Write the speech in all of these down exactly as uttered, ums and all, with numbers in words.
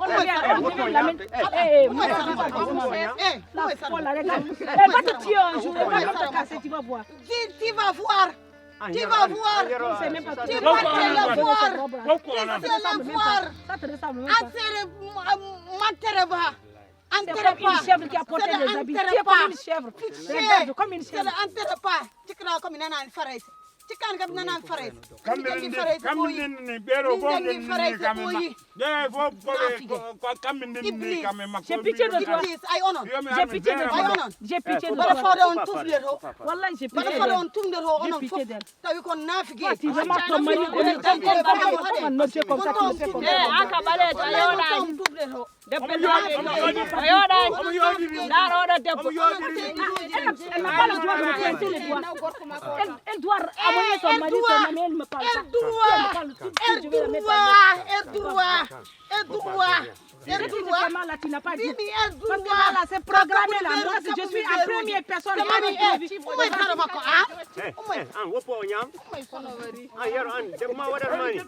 On va faire un petit la main. Eh, eh, moi, ça va pas, moi. La folle, regarde. Elle va te tuer un jour, elle va te casser, tu vas voir. Tu, tu vas voir. Tu vas voir. Tu vas te le voir. Tu te le voir. Enterre, enterre pas. C'est comme une chèvre qui a porté des habits. Tu es comme une chèvre. Regarde, comme une chèvre. Enterre pas. Tu crois comme une nana, une farce. Cikkan kam nanan farayse. Kamɓe min jangi farayse ɓooyi. Kamɓe min ɓeɗo fof jangi farayse ɓooyi. Ɓe fof boɓe ko kamɓe ndemni kamɓe makko. J'ai pitié de toi. Ay onon. J'ai pitié de toi. Ay onon. J'ai pitié de toi. Mbaɗa fawde on tufde to. Wallahi, j'ai pitié de toi. Mbaɗa fawde on tufde to onon fof. Tawi kon naafige. Tu remarques ton mari comme un objet comme ça, tu le fais comme ça. Eh, aka ɓaleejo a yoɗaani. Debbo yoɗaani. O yoɗaani. Ndaar oɗo debbo. Elle n'a pas le droit de me pincer les doigts. Elle, elle doit amener son mari, son ami, elle me parle pas. Elle doit, elle doit, elle doit. Elle doit. Là, tu n'as pas dit. Parce que là, là, c'est programmé là. Moi, je suis en première personne. Moi, je suis en première personne. Ah, yero an, debbo ma waɗat mani.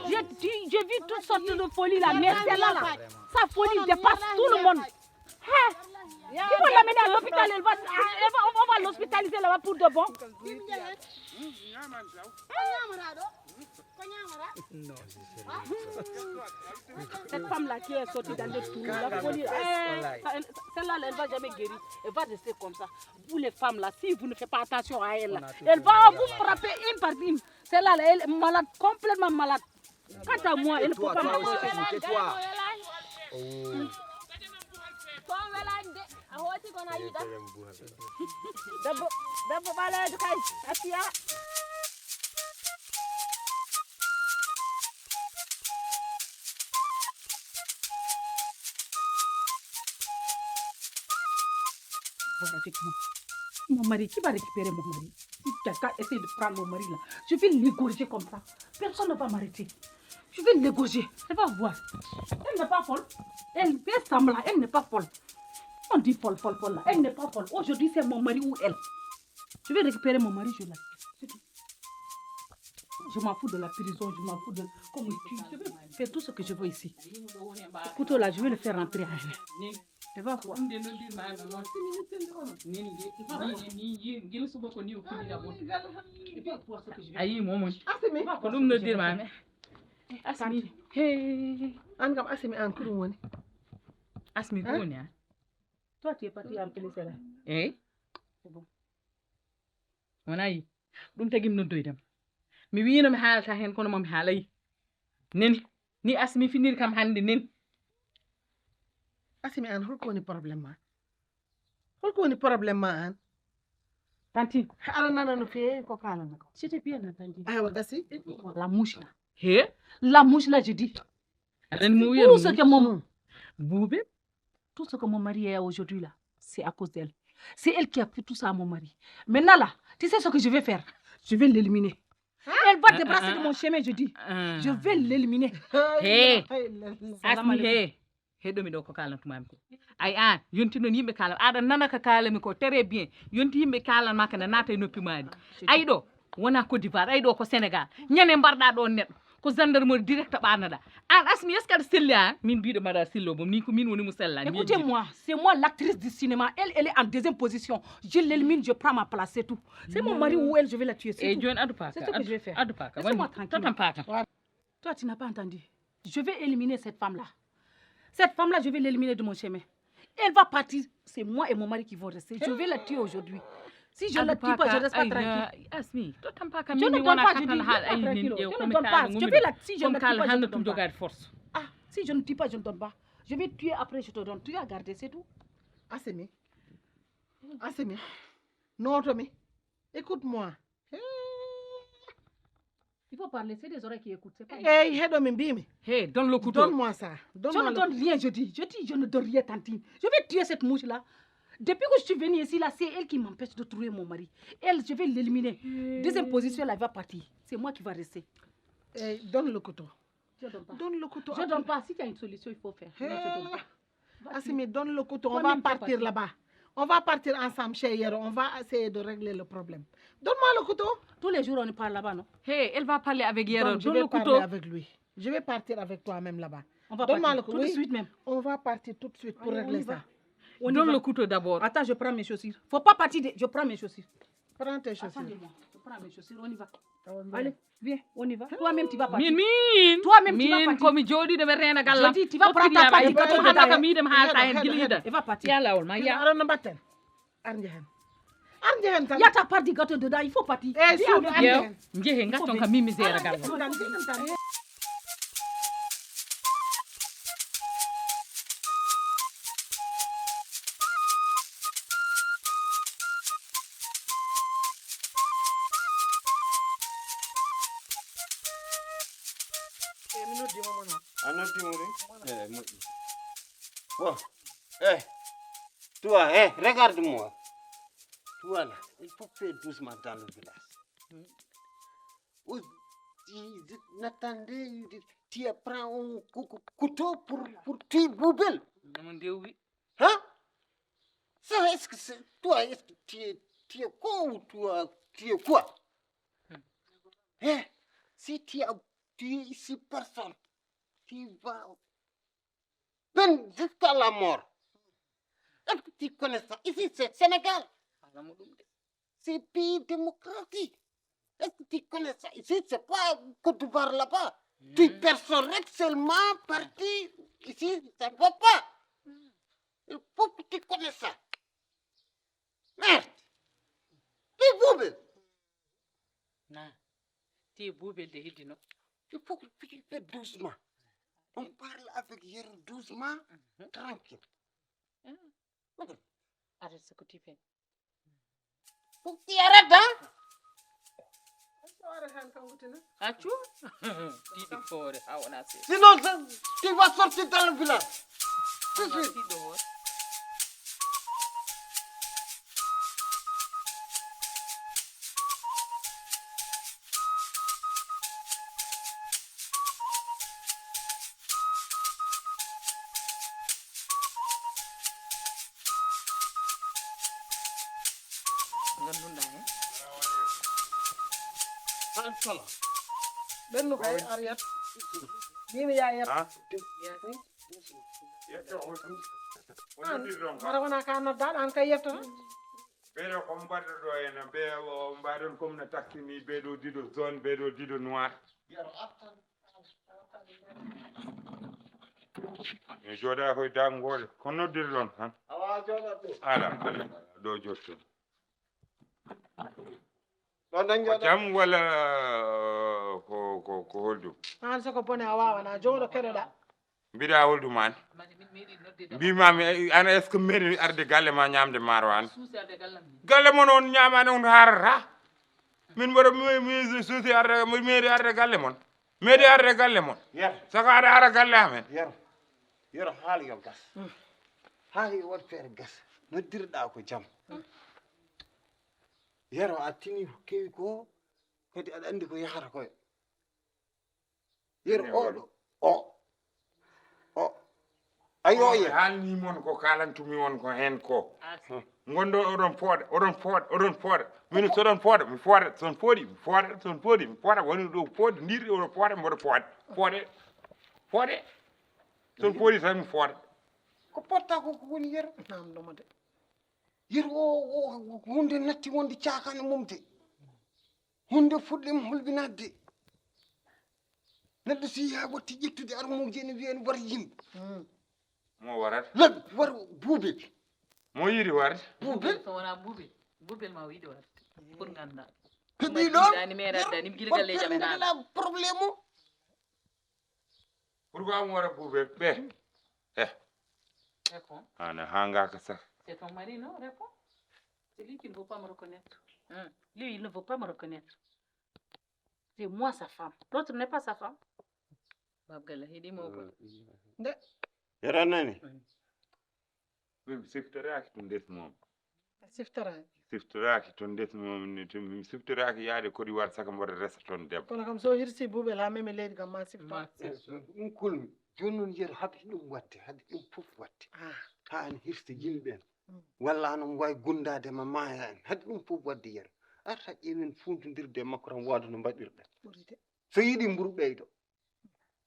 J'ai dit, j'ai vu toutes sortes de folies là, mais celle-là, là, sa folie dépasse tout le monde. Hein? Il faut l'amener à l'hôpital, elle va, elle va, on va l'hospitaliser là-bas pour de bon. Cette femme-là qui est sortie dans le trou, la folie, eh, ça, elle- celle-là, elle va jamais guérir. Elle va rester comme ça. Vous les femmes-là, si vous ne faites pas attention à elle, là, elle va vous frapper une par une. Celle-là, là, elle est malade, complètement malade. Quant à moi, elle ne peut pas m'approcher. Tais-toi. Debbo, debbo ɓaleejo kay, Asiya. Voir avec moi. Mon mari, qui va récupérer mon mari? Si quelqu'un essaie de prendre mon mari là, je vais l'égorger comme ça. Personne ne va m'arrêter. Je vais l'égorger. Elle va voir. Elle n'est pas folle. Elle fait semblant. Elle n'est pas folle. On dit folle, folle, folle là. Elle n'est pas folle. Aujourd'hui, c'est mon mari ou elle. Je vais récupérer mon mari, je la. C'est tout. Je m'en fous de la prison, je m'en fous de comme il tue. Je vais faire tout ce que je veux ici. Ce couteau-là, je vais le faire rentrer à elle. Elle va voir. A yii momon. Ko ɗum noddirmaami. Asmi. He. An kam Asmi an ko ɗum woni? Asmi ko woni an? Toi, tu es parti en plus, là. Eyi. C'est bon. On a yii. Ɗum tagi mi noddoydema. Mi wiino mi haalata heen kono mo mi haalay. Neni. Ni Asmi finiri kam hannde neni. Asmi an holko woni problème ma? Holko woni problème ma an? Tantine. Aɗa nana no feewi ko kaalana ko. C'était bien entendu. Aywa gasi. La mouche là. He? La mouche là, je dis. Aɗa anndi mo wiyan tout ce que mon Buube. Tout ce que mon mari est aujourd'hui là, c'est à cause d'elle. C'est elle qui a fait tout ça à mon mari. Maintenant là, tu sais ce que je vais faire? Je vais l'éliminer. Elle va débarrasser de mon chemin, je dis. Je vais l'éliminer. He. Asmi he. Heɗomi ɗo ko kaalantumami ko. Ay an, yonti noon yimɓe kaalan. Aɗa nana ka kaalami ko, très bien. Yonti yimɓe kaalan ma ka na naata e noppi maɗi. Ay ɗo, wona Côte d'Ivoire, ay ɗo ko Sénégal. Ñande mbarɗa ɗo neɗɗo. Ko gendarmerie direct ɓaarnoɗa. An Asmi, est-ce que aɗa selli an? Min mbiɗo mbaɗa sello boom, ni ko min woni mo sellani. Écoutez-moi, c'est moi l'actrice du cinéma. Elle, elle est en deuxième position. Je l'élimine, je prends ma place, c'est tout. C'est mon mari ou elle, je vais la tuer, c'est tout. Eyyi, joni adu paaka. C'est ce que je vais faire. Adu paaka. Laissez-moi tranquille. Totan paaka. Toi, tu n'as pas entendu. Je vais éliminer cette femme-là. Cette femme-là, je vais l'éliminer de mon chemin. Elle va partir. C'est moi et mon mari qui vont rester. Je vais la tuer aujourd'hui. Si je ne la tue pas, je ne reste pas tranquille. Asmi, to tampaka. Je ne donne pas, je dis, je ne reste pas tranquille. Je ne donne pas. Je vais la, si je ne la tue pas, je ne donne pas. Ah, si je ne tue pas, je ne donne pas. Je vais tuer après, je te donne. Tu vas garder, c'est tout. Asmi. Asmi. Notomi. Écoute-moi. Il faut parler, c'est des oreilles qui écoutent, c'est pas... Hey, heɗomi mbimi. Hey, donne le couteau. Donne-moi ça. Je ne donne rien, je dis. Je dis, je ne donne rien, tantine. Je vais tuer cette mouche-là. Depuis que je suis venue ici, là, c'est elle qui m'empêche de trouver mon mari. Elle, je vais l'éliminer. Deuxième position, là, elle va partir. C'est moi qui va rester. Hey, donne le couteau. Je donne pas. Donne le couteau. Je donne pas. Si tu as une solution, il faut faire. Moi, je donne pas. Asmi, donne le couteau, on va partir là-bas. On va partir ensemble chez Yero. On va essayer de régler le problème. Donne-moi le couteau. Tous les jours, on parle là-bas, non? Hey, elle va parler avec Yero. Donc, je vais parler avec lui. Je vais partir avec toi-même là-bas. On va partir tout de suite même. On va partir tout de suite pour régler ça. Donne le couteau d'abord. Attends, je prends mes chaussures. Faut pas partir. Je prends mes chaussures. Prends tes chaussures. Attendez-moi. Je prends mes chaussures. On y va. Allez, viens, on y va. Toi-même, tu vas partir. Min, min. Toi-même, tu vas partir. Min, ko mi jooɗiiɗo mi reena gallam. Je dis, tu vas prendre ta part du gâteau de Dada. Kam yiɗem haalta heen gila yiɗa. Elle va partir. Ya laawol ma, ya. Aɗa no mbatten? Ar njehen. Ar njehen tan. Ya ta part du gâteau de Dada, il faut partir. Eh, suudu, ar njehen. Njehe, ngatton kam min mi seera gallam. Eh, mi noddi mo, mon. A noddi mo de? Eh, moƴƴi. Bon. Eh, toi, eh, regarde-moi. Toi là, il faut faire doucement dans le village. Ou, tu, tu, n'attendez, tu, tu prends un cou-, cou-, couteau pour, pour tuer Boubel. Mon Dieu, oui. Hein? Ça, est-ce que c'est toi, est-ce que tu es, tu es con ou toi, tu es quoi? Hein? Si tu as tué ici personne, tu vas peine jusqu'à la mort. Est-ce que tu connais ça? Ici, c'est Sénégal. C'est pays démocratique. Est-ce que tu connais ça? Ici, c'est pas Côte d'Ivoire là-bas. Tu personnes seulement parti. Ici, ça ne va pas. Il faut que tu connais ça. Merde. Tu bouges. Na. Ti buubel de hiddino. Il faut que tu fais doucement. On parle avec Yero doucement, tranquille. Arrête ce que tu fais. Faut que tu arrêtes, hein? Accu. Tiiɗi foore, haa wona seeɗa. Sinon, ça, tu vas sortir dans le village. Tout de suite. Tiiɗo hoore. Ngandunɗaa heen. Ɓennu kay ar yat. Mbimi ya yat. An, mara wona ka noddaɗo, an kay yettata. Ɓeeɗo ko mbaɗɗo ɗo ena ɓe o mbaɗon comme no taxi ni ɓeeɗo diɗo zone ɓeeɗo diɗo noir. Mi jooɗa koye dangoore ko noddirɗon tan. Ala, ala, ɗo jotton. Ɗon tan ko jooɗo. Jam walla ko, ko, ko holɗum? An soko bone a wawana jooɗo keɗoɗa. Mbiɗa holɗum an? Mbimami, an est-ce que meeɗi arde galle ma ñamde maaro an? Galle mon on ñamani on harata. Min mboɗo mi, mi suusi arde, mi meeɗi arde galle mon. Meeɗi arde galle mon. Yero. Saka aɗa ara galle amen. Yero. Yero haala yo gas. Haala yo waɗ feere gas. Noddirɗa ko jam. Yero a tini ko kewi ko, kadi aɗa andi ko yahata koyo. Yero oɗo, o, o. Ayo, ye. Haalni mon ko kalantumi on ko hen ko. Gondo oɗon pooɗa, oɗon pooɗa, oɗon pooɗa. Min soɗon pooɗa, mi fooɗa, son pooɗi, mi fooɗa, son pooɗi, mi fooɗa. Woni ɗo pooɗi, ndirɗi oɗo pooɗa, mboɗo pooɗa. Pooɗe, pooɗe. Son pooɗi tan mi fooɗa. Ko potta ko ko woni yero. Namdomo de. Yero o, o, o, hunde natti wonde cakane mum de. Hunde fuɗɗim hulɓinadde. Neɗɗo si yaha watti ƴettude armuuji ene wiya ene wara yimɓe. Mo warata? Laɓi, war buubel. Mo yiɗi warde? Buubel. So wona buubel, buubel ma o yiɗi warde. Pour ngannda. Heɓi ɗon? Dani mere addani, gila galleeji amen haala. Problème o. Pourquoi mo wara buubel? Ɓe. Eh. Réponds. Ana hangaka sax. C'est ton mari, non? Réponds. C'est lui qui ne veut pas me reconnaître. Hein? Lui, il ne veut pas me reconnaître. C'est moi sa femme. L'autre n'est pas sa femme. Bab Gala, hiɗi mo ko. Nde. Yero nani? Min mi siftoraaki to ndes mom. A siftoraaki? Siftoraaki to ndes mom, ni to mi siftoraaki yaade Côte d'Ivoire saka mboɗo resa toon debbo. Kono kam so hirsi buubel haa memi leydi kam ma sifto. Ma sifto. Ɗum kulmi. Jooni noon Yero haɗi ɗum waɗde, haɗi ɗum fof waɗde. Ah. Haa an hirsa yimɓe ɓen. Walla hano omo waawi gunndaade ma maaya en. Haɗi ɗum fof waɗde yeru. Arta ƴeewen fuuntondirde e makko tan wooda no mbaɗirɗen. So yiɗi mburu ɓeydo.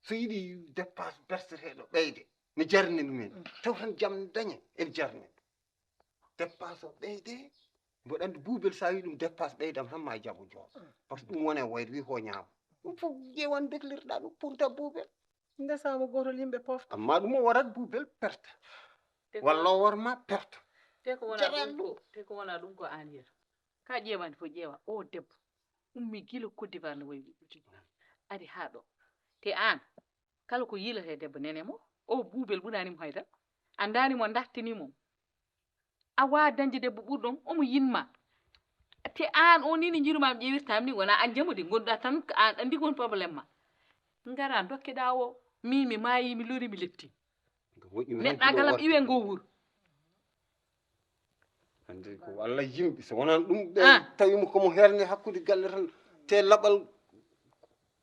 So yiɗi dépense berseteeɗo ɓeyde. No jarni ɗum en. Taw tan jam dañe en jarni. Dépense o ɓeyde. Mboɗo anndi buubel so a wii ɗum dépense ɓeydam tan ma jaɓo jooɗo. Par ce que ɗum woni e wayde wi ko ñaama. Ɗum fof ƴeewan deklirɗa ɗum punta buubel. Ndesaama gootol yimɓe pofta. Amma ɗum o warat buubel perta. Walla o war ma perta. Te ko wona ɗum ko te ko wona ɗum ko aan yiyata. Ka ƴeewani fof ƴeewa o debbo. Ummi gila Côte d'Ivoire no wayi wuɗɗude. Ari haa ɗo. Te aan kala ko yilata e debbo nene mo. O buubel ɓurani mo haydara. Anndani mo dartini mo. A waa dañde debbo ɓurɗo mo omo yinma. Te aan o ni no njiruma mi ƴeewirtam ni wona an jamudi gonduɗa tan ko an andi ko woni problème ma. Ngara dokkeɗa o min mi maayi mi lori mi letti. Neɗɗa galam iwe ngo wuro. Andi ko Allah yimɓe so wonan ɗum ɓe tawima komo herne hakkude galle tan te laɓal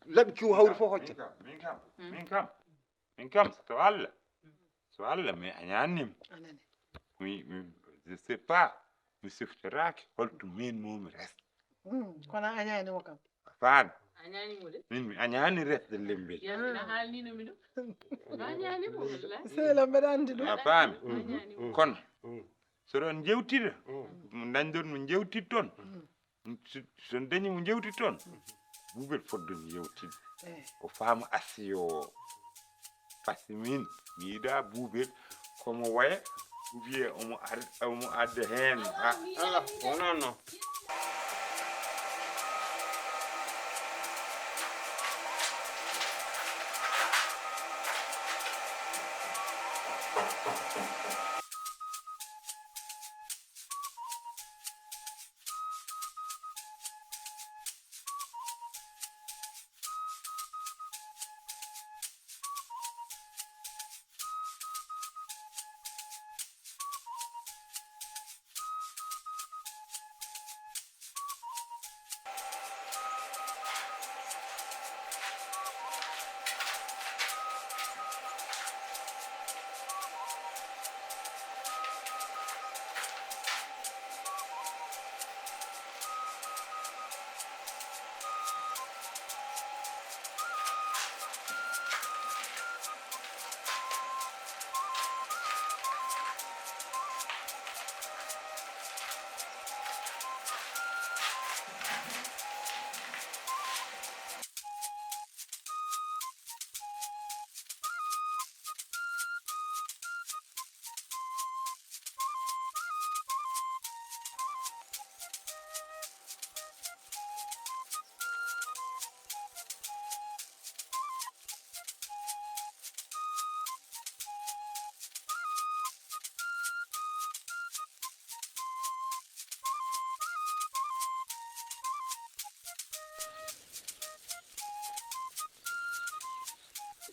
laɓi kiw hawri fof hocca. Min kam min kam min kam so Allah so Allah mi añanima mi mi- je sais pas mi siftoraki holto min momi resta. Kono a añani mo kam. A faami? Añani mo de. Min mi añani resde lembel. Yasina haalnino mi ɗum. A añani mo wallahi. Sehil am mbeɗa anndi ɗum. A faami? Añani mo. Kono soɗon jewtida mo dañdon mo jewtid toon. So- so dañi mo jewtid toon. Bubel fodde mi yewtid o faama asiyo o. Par ce que min mi yiɗa buubel komo waya ou bien omo ar- omo adda heen ha ala wonanno.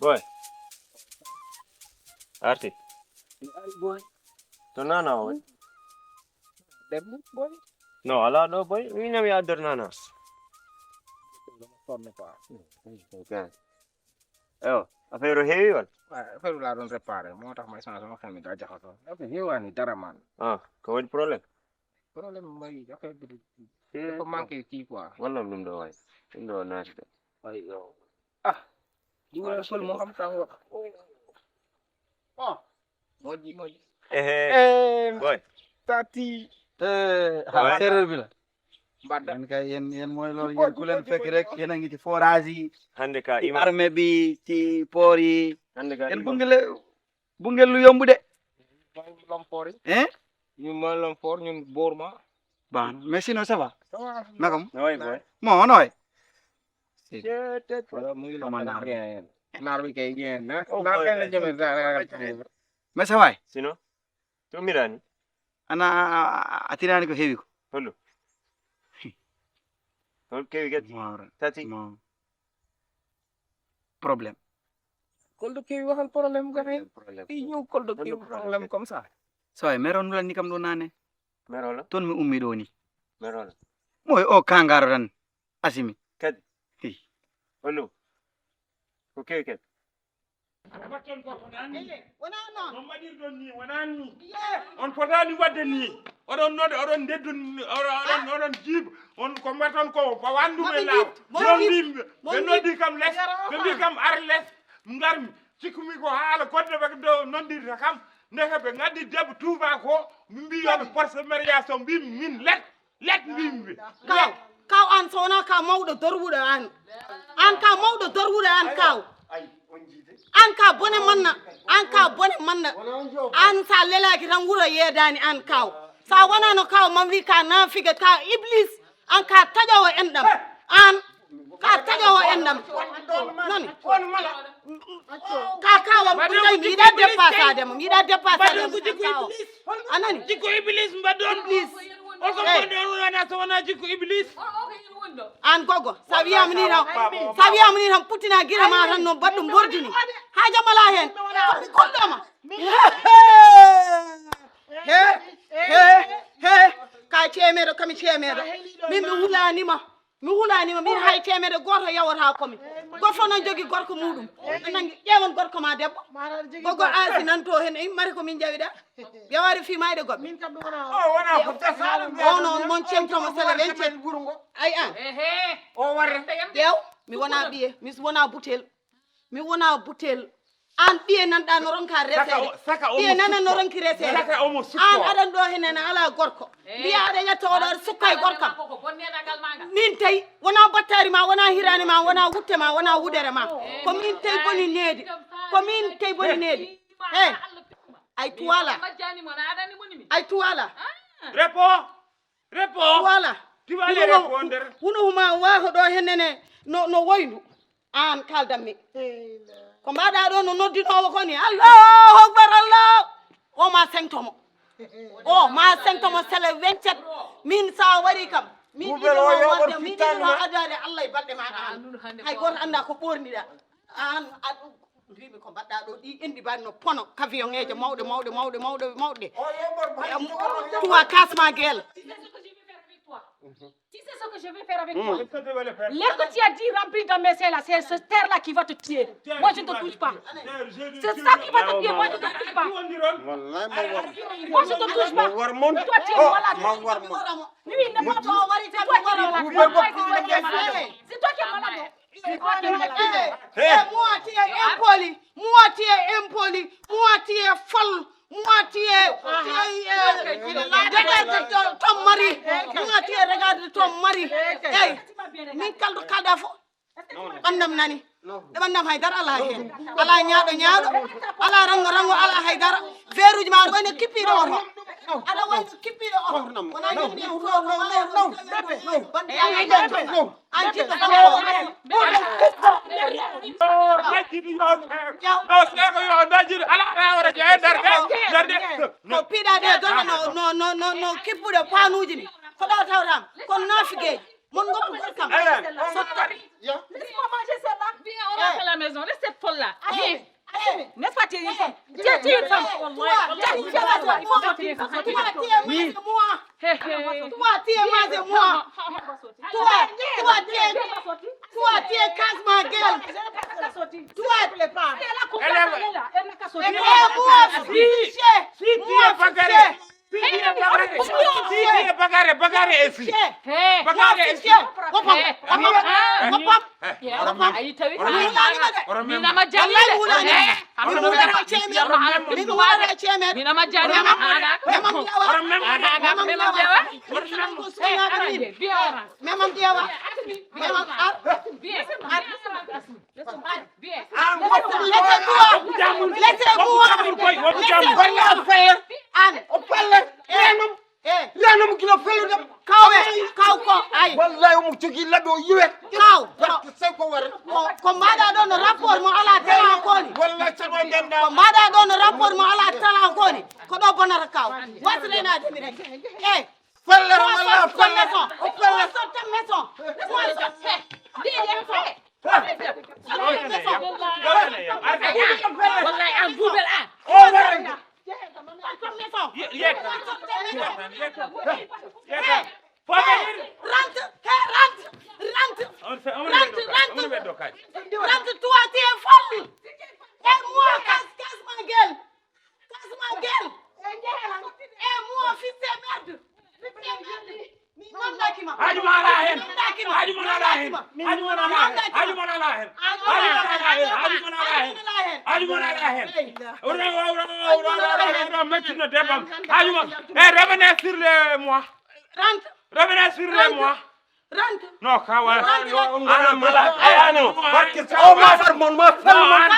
Boy. Arti. Boy. To nana o woni. Debbo boy. No ala ɗo boy. Min mi addor nana. Sonno quoi. Okay. Eyo, affaire o heewi wala? Affaire o laa ɗon réparé moo tax may changé ma xel mi daa jaxasoo. Affaire heewaani dara man. Ah, ko woni problème? Problème mari affaire bi ko manqué kii quoi. Wallam ɗum ɗo waay. Ɗum ɗo naati ɗo. Waay ɗo. Ah. Ɗum wala sol mo xam tan wax. Bon. Moƴƴi moƴƴi. Ehe. Boy. Tati. Eh, ha serer bila. Mbaɗɗa. En kay en en moy lool yen kulen fekk rek yen a ngi ci forage yi. Hande ka ima. Armée bi ci port yi. Hande ka. En bungel bungel lu yombu de. Hein? Ñun mooy l'homme fort ñun boor ma. Baax na mais sinon ça va. Nakam? Oui boy. Mo wono way. Wala mu ngi lo ma naar. Naar bi kay bien. Naar kay la jëme. Mais ça va. Sinon. To mirani. Ana a tinani ko heewi ko. Hollo. Hol kewi gati. Tati. Problème. Koldo kewi waxal problème gati. I ñëw koldo kewi problème comme ça. So ay mero nulani kam ɗo nane. Merola. Ton mi ummi ɗo ni. Merola. Moy o kangaro tan. Asimi. Kadi. Hollo. Ko kewi kadi. Mbaɗton ko ko nani? Wonaa noon. No mbaɗirɗon ni, wonaa ni. On potaani waɗde ni. Oɗon noɗe, oɗon ndeddun, oɗon, oɗon, oɗon jiiba. On ko mbaɗton ko, ko wanndu ɓe laaw. Non mbimɓe, ɓe noddi kam les, ɓe mbi kam ar les, ngarmi. Cikkumi ko haala goɗɗo ɓe do noddirta kam. Ndeke ɓe ngaddi debbo tuuba ko, mbi yoɓe porte mariage o, mbi min let. Let mbimɓe. Kaw, kaw, an so wonaa ka mawɗo dorwuɗo an. An ka mawɗo dorwuɗo an, kaw. An ka bone manna. An ka bone manna. An sa lelaaki tan wuro yeedaani an, kaw. Sa wonano kaw man wi ka naafiga, ka iblis. An ka taƴowo enɗam. An ka taƴowo enɗam. Nani? Ka kawa mi ɓurɗay mi yiɗa dépassade mo, mi yiɗa dépassade mo, ka kawa. A nani? Jikko iblis mbaɗɗon. Iblis. Holko mbaɗɗon wona so wona jikko iblis? An gogo, sa wiyama ni tan, sa wiyama ni tan, puttina gila ma tan, no mbaɗɗum mbordini. Ha jamala hen. Ko mi golloma. He, he, he, ka cemeɗo, kami cemeɗo. Min mi hulanima. Mi hulanima, min hay temedde goto yawata komi. Goto fof nan jogi gorko muɗum. A nangi, ƴeewan gorko ma debbo. Gogo asi nan to hen, in mari ko min jawiɗa. Yawari fi mayde goɓɓe. O wona ko tasala. Ono mon cemtomo sele wencet. Ay an. O warre. Ƴeew, mi wona ɓiye, mi wona butel. Mi wona butel. An ɓiye nanɗa no ronka rese. Ɓiye nana no ronki rese. An aɗan ɗo hene na ala gorko. Mbiya aɗa yetta oɗo aɗa sukka e gorkam. Min tawi wona battari ma, wona hirani ma, wona wutte ma, wona wudere ma. Ko min tawi boni needi. Ko min tawi boni needi. He. Ay tuwala. Ay tuwala. Repo. Repo. Tuwala. Tiwale repo nder. Huno huma waho ɗo henene no, no woyndu. An kaldammi. Ko mbaɗa ɗo no noddinowo ko ni? Allahu akbar, Allah. O ma sengtomo. O ma sengtomo sele wencet. Min sa wari kam. Min ɗiɗo ma warde, min ɗiɗo ma adade Allah e balɗe maɗa an. Hay goto anda ko ɓorniɗa. An aɗu mbimi ko mbaɗɗa ɗo ɗi endi mbaɗi no pono kaviyoŋeje mawɗe, mawɗe, mawɗe, mawɗe, mawɗe. Tuwa kasma gel. Tu sais ce que je vais faire avec toi? L'heure que tu as dit rempli dans mes seins là, c'est ce terre-là qui va te tuer. Moi, je ne te touche pas. C'est ça qui va te tuer. Moi, je ne te touche pas. Moi, je ne te touche pas. Toi, tu es malade. Oui, n'importe quoi. Toi, tu es malade. C'est toi qui es malade. C'est toi qui es malade. Moi, tu es impoli. Moi, tu es impoli. Moi, tu es folle. Moi, tu es, tu es, euh, regarde ton, ton mari. Moi, tu es, regarde ton mari. Hey, min kalɗo kaɗa fof. Ɓandam nani. Ɗe ɓandam hay dara ala hen. Ala ñaaɗo ñaaɗo. Ala rango rango, ala hay dara. Veeruji ma aɗa wayno kippiɗo oto. Aɗa wayno kippiɗo oto. Wona ñande. Ko piɗa de dona no, no, no, no, no kippuɗe panuji ni. Ko ɗo tawtam. Kon nafigeji. Mon ngoppu kam. Sotta. Laisse-moi manger celle-là. Viens, on rentre à la maison. Laisse cette folle-là. Viens. N'est-ce pas, tu es une femme? Tu es, tu es une femme. Toi, toi, tu es moi. Toi, tu es moi. Toi, tu es moi. Toi, toi, tu es, toi, tu es casse ma gueule. Toi, elle est là, elle est là. Elle est là. Elle est là. Moi, fille. Moi, fille. Fille, fille, bagare, bagare, bagare e fille. Bagare e fille. Wopam, wopam, wopam. Ayi tawi. Minama jallale. Minama jallale. Memam ƴeewa. Memam ƴeewa. Memam ƴeewa. Memam ar. Ar. Laissez-moi. Laissez-moi. An o palle. Renum. Renum kilo fellude. Kaw e, kaw ko ay. Wallahi omo jogii laɓi o yiwet. Kaw. Barke sey ko wara. Ko, ko mbaɗa ɗo no rapport mo ala tala ko ni. Wallahi saɗo ndenda. Ko mbaɗa ɗo no rapport mo ala tala ko ni. Ko ɗo bonata kaw. Wasrena de mi rek. Eh. Fellere walla fellere. O fellere. Sotta maison. Sotta maison. Wallahi an bubel an. O wara. Sotta maison. Ye, ye. Sotta maison. Ye. Rentre, he, rentre, rentre. Rentre, rentre. Rentre, toi, tu es folle. Et Haaju mon alaa heen. Haaju mon alaa heen. Haaju mon alaa heen. Haaju mon alaa heen. Mettuno debam. Haaju mon. Eh, revenez sur les mois. Rentre. Revenez sur les mois. Rentre. Non, kawa. Rentre. Ana mala. Ay, ano. Barke o ma far mon, ma far mon. An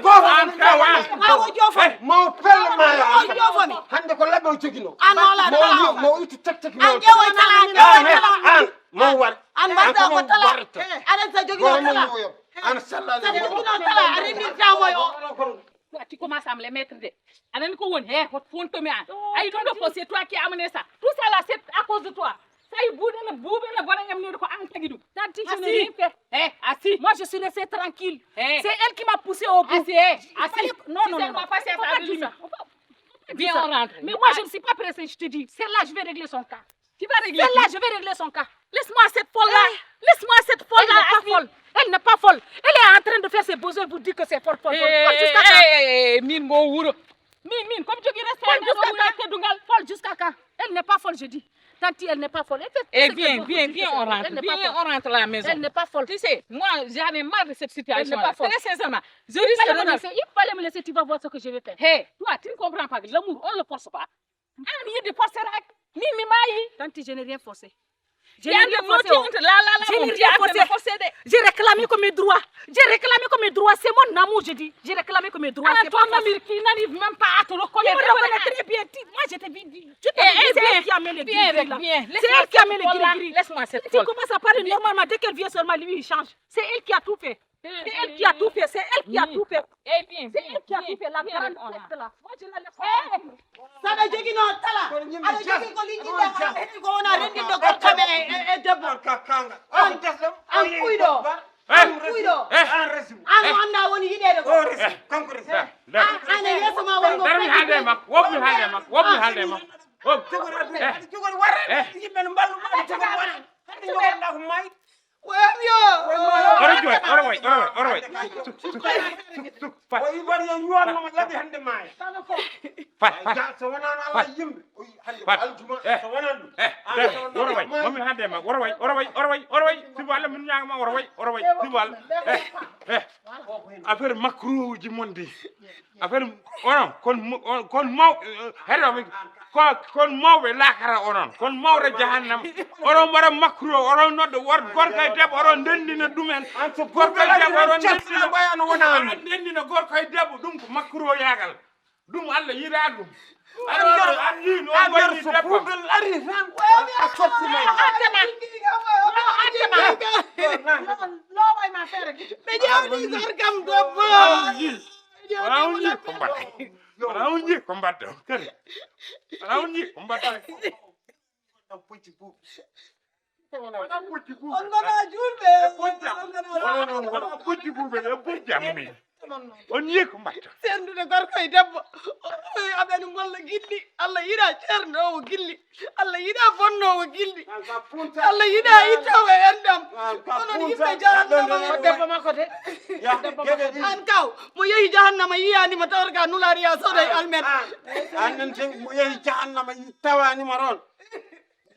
kawa. An kawa. Awo jofo. Ma o pel ma. Awo jofo mi. Hande ko labbe o jogino. An wala. Mo mo itti tek tek. An jewo tala. An mo war. An barta ko tala. Ana sa jogino tala. An sallala. Sa jogino tala. Ari ni jamoyo. Toi, tu commences à me les mettre de. Anan ko woni he hot fonto mi an. Ay dum do ko c'est toi qui a amené ça. Tout ça là c'est à cause de toi. Sa yi buuɗe na buuɓe na bona ñam ne ko an tagi dum. Tanti, je n'ai rien fait. Eh, assis. Moi, je suis restée tranquille. Eh. C'est elle qui m'a poussé au bout. Assis, eh, assis. Non, non, non, non. Faut pas dire ça. Viens, on rentre. Mais moi, je ne suis pas pressée, je te dis. Celle-là, je vais régler son cas. Tu vas régler. Celle-là, je vais régler son cas. Laisse-moi cette folle-là. Laisse-moi cette folle-là. Elle n'est pas folle. Elle n'est pas folle. Elle est en train de faire ses besoins. Vous dites que c'est folle, folle, folle. Folle jusqu'à quand? Eh, eh, eh, min mo wuro. Min, min, comme jogi restaurant, folle jusqu'à quand? Folle jusqu'à quand? Elle n'est pas folle, je dis. Tanti, elle n'est pas folle. Elle fait tout ce qu'elle veut pour dire que c'est folle. Eh bien, bien, bien, on rentre. Elle n'est pas folle. Bien, on rentre à la maison. Elle n'est pas folle. Tu sais, moi, j'en ai marre de cette situation-là. Elle n'est pas folle. Très sincèrement, je risque de... Il fallait me laisser, il fallait me laisser, tu vas voir ce que je vais faire. Hey, toi, tu ne comprends pas que l'amour, on ne le force pas. An yiɗde forcer rek. Min mi maayi. Tanti, je n'ai rien forcé. Je n'ai rien forcé. Je n'ai rien forcé. J'ai réclamé comme mes droits. J'ai réclamé comme mes droits. C'est mon amour, je dis. J'ai réclamé comme mes droits. C'est pas forcé. Qui n'arrive même pas à te reconnaître. Je me reconnais très bien. Moi, je te dis, tu te dis, c'est elle qui a mis les gris-gris là. C'est elle qui a mis les gris-gris. Laisse-moi cette folle. Tu commences à parler normalement. Dès qu'elle vient seulement, lui, il change. C'est elle qui a tout fait. C'est elle qui a tout fait, c'est elle qui a tout fait. Eh bien, c'est elle qui a tout fait, la grande tête là. Moi, je la laisse tranquille. Saɗa jogino tala. Aɗa jogi ko ligginde ma, heɗi ko wona renndinde gorko ɓe e, e, e debbo. An, an kuyɗo. An kuyɗo. An mo annda woni yiɗeede ko. An, an e yeeso ma woni ko. Darmi haalde ma, wopmi haalde ma, wopmi haalde ma. Jogori warre, yimɓe no mballu ma, jogori warre. Hande jogorɗa ko mayi. Oɗo joy, oɗo way, oɗo way, oɗo way. Suk, suk, suk, suk, suk, fat. O ibar yo yuwanno mo labi hande maaya. Fat, fat. Ja, so wonano Allah yimɓe. O yi hande ko aljuma, so wonano ɗum. Eh, oɗo way, momi hande ma, oɗo way, oɗo way, oɗo way, oɗo way. Sibu Allah min ñaagama, oɗo way, oɗo way, sibu Allah. Eh, eh. Affaire makruuji mon de. Affaire onon kon mo-, on, kon maw-, eh, heɗo mi, ko, kon mawɓe laakara onon, kon mawɓe jahannama. Oɗon mbaɗa makruh, oɗon nodda wor-, gorko e debbo, oɗon ndenndina ɗumen. Gorko e debbo, oɗon ndenndina, oɗon ndenndina gorko e debbo, ɗum ko makruh yaagal. Ɗum Allah yiɗaa ɗum. Aɗa mbaɗa an ni no wayni debbo. Ari tan. A sotti may. Loway ma feere. Ɓe ƴeewni gorkam debbo. Wala on yii ko mbaɗɗa. Wala on yii ko mbaɗɗa. Kadi. Wala on yii ko mbaɗɗa. Wona pucci buuɓe. Wona pucci buuɓe. On ngona julɓe. E bojjam. On ngona, wona noon, wona pucci buuɓe, e bojjam min. On yii ko mbaɗta. Senndude gorko e debbo. Oy, aɓe no ngolla gilli. Allah yiɗaa ceernoowo gilli. Allah yiɗaa bonnoowo gilli. Allah yiɗaa ittoowo enɗam. Onon yimɓe jahannama. Ko debbo makko de. Debbo makko de. An kaw, mo yehi jahannama yiyaani mo tawata ka nulaari ya soda e almen. An, an, an, mo yehi jahannama yi-, tawaani mo toon.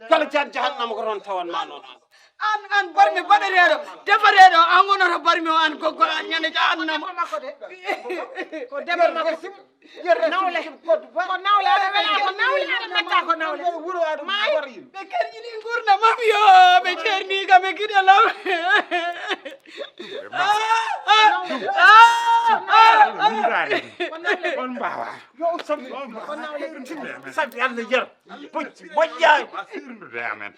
Kala jaan jahannama ko toon tawanma noon an. An, an barmi baɗeteeɗo, defateeɗo, an wonata barmi o an goggol an ñande jahannama. Ko debbo makko. Nawle. Ko nawle, aɗa wela ko nawle, aɗa metta ko nawle. Maayi. Ɓe kerƴini ngurnda mam yo, ɓe ceerni kam e giɗe lam. Ah, ah, ah, ah, ah. On mbaawa. Yo, on sabi. On mbaawa. Sabi Allah yer. Bojji, moƴƴaani. Sirnude amen.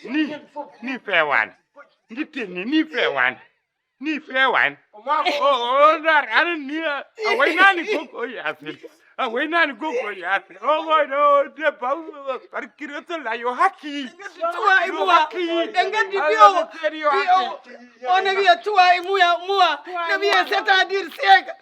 Ni, ni feewaani. Ngitten ni, ni feewaani. Ni feewaani. O, o, o, ndar, anan ni, a, a waynaani goggo, o, Yaasin. A waynaani goggo, o, Yaasin. O, o, o, debbo, o, o, barki Rasulullah, yo hakki. Tuwa e muwa. Ɓe ngaddi bi'owo. Yo hakki. O no wiya tuwa e muya, muwa. No wiya c'est-à-dire seega.